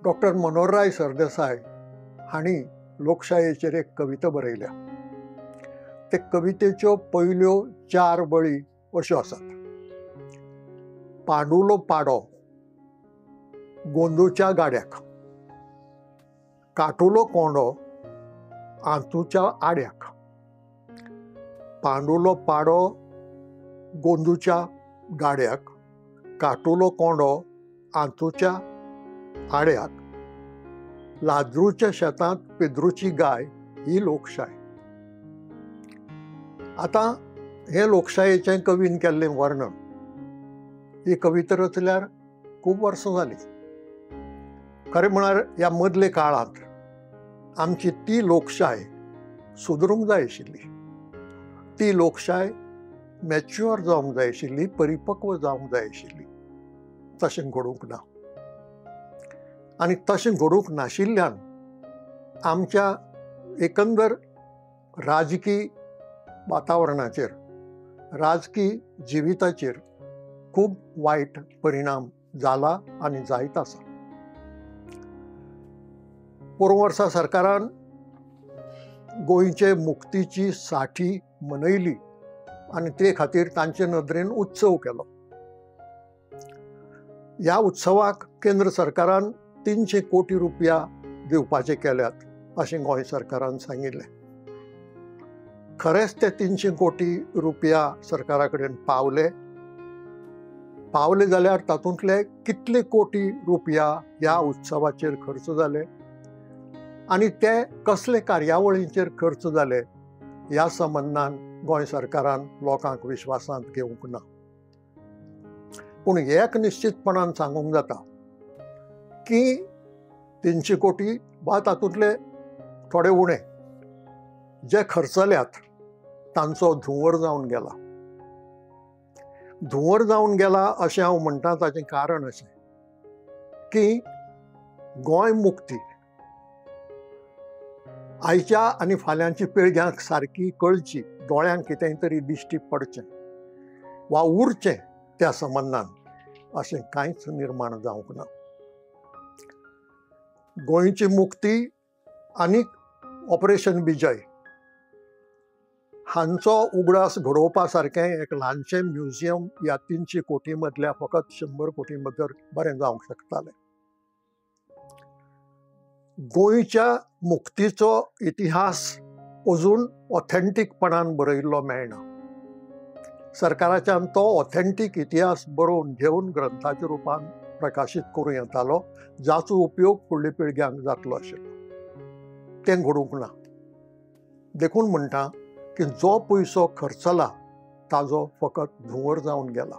Doctor Manoharrai Sardesai हांणी लोकशायेचेर एक कविता बरयल्या. ते कवितेच्यो पयल्यो चार वळी अश्यो आसात. पांडुलो पाडो गोंदूच्या गाड्याक, काटुलो कोंडो आंतूच्या आड्याक. पांडुलो पाडो गोंदूच्या गाड्याक, काटुलो कोंडो आंतूच्या आड्याक, लाद्रूच्या शेतांत पेद्रूची गाय ही लोकशाय. आतां हें लोकशायेचें कवीन केल्लें वर्णन. ही कविता रचल्यार खूब वर्सां जालीं. खरें म्हळ्यार ह्या मदले काळांत आमची ती लोकशाय सुदरूंक जाय आशिल्ली, ती लोकशाय मॅच्युअर जावंक जाय आशिल्ली, परिपक्व जावंक जाय आशिल्ली. तशें घडूंक ना आनी तशें घडूंक नाशिल्ल्यान आमच्या एकंदर राजकी वातावरणाचेर, राजकी जिविताचेर खूब वायट परिणाम जाला आनी जायत आसा. पोरूं वर्सा सरकारान गोंयचे मुक्तीची साठी मनयली आनी ते खातीर तांचे नदरेन उत्सव केलो. ह्या उत्सवाक केंद्र सरकारान 300 कोटी रुपया दिवपाचे केल्यात अशें गोंय सरकारान सांगिल्लें. खरेंच ते 300 कोटी रुपया सरकारा कडेन पावले? पावले जाल्यार तातूंतले कितले कोटी रुपया ह्या उत्सवाचेर खर्च जाले आनी ते कसले कार्यावळींचेर खर्च जाले ह्या संबंदान गोंय सरकारान लोकांक विश्वासांत घेवंक ना. पूण एक निश्चितपणान सांगूंक जाता की 300 कोटी वा तातूंतले थोडे उणे जे खर्चल्यात तांचो धुंवर जावन गेला. धुंवर जावन गेला अशें हांव म्हणटा ताचें कारण अशें की गोंय मुक्ती आयच्या आनी फाल्यांच्या पिळग्यांक सारकी कळची, दोळ्यांक कितेंय तरी दिश्टी पडचें वा उरचें त्या संबंदान अशें कांयच निर्माण जावंक ना. गोंयची मुक्ती आनी ऑपरेशन विजय हांचो उगडास घडोवपा सारकें एक ल्हानशें म्युझियम ह्या 300 कोटी मदल्या फकत 100 कोटी भितर बरें जावंक शकतालें. गोंयच्या मुक्तीचो इतिहास अजून ऑथेंटीकपणान बरयिल्लो मेळना. सरकाराच्यान तो ऑथेंटीक इतिहास बरोवन घेवन ग्रंथाच्या रुपान प्रकाशीत करूं येतालो, जाचो उपयोग फुडल्या पिळग्यांक जातलो आशिल्लो. तें घडूंक ना. देखून म्हणटा की जो पयसो खर्चला ताजो फकत धुंवर जावन गेला.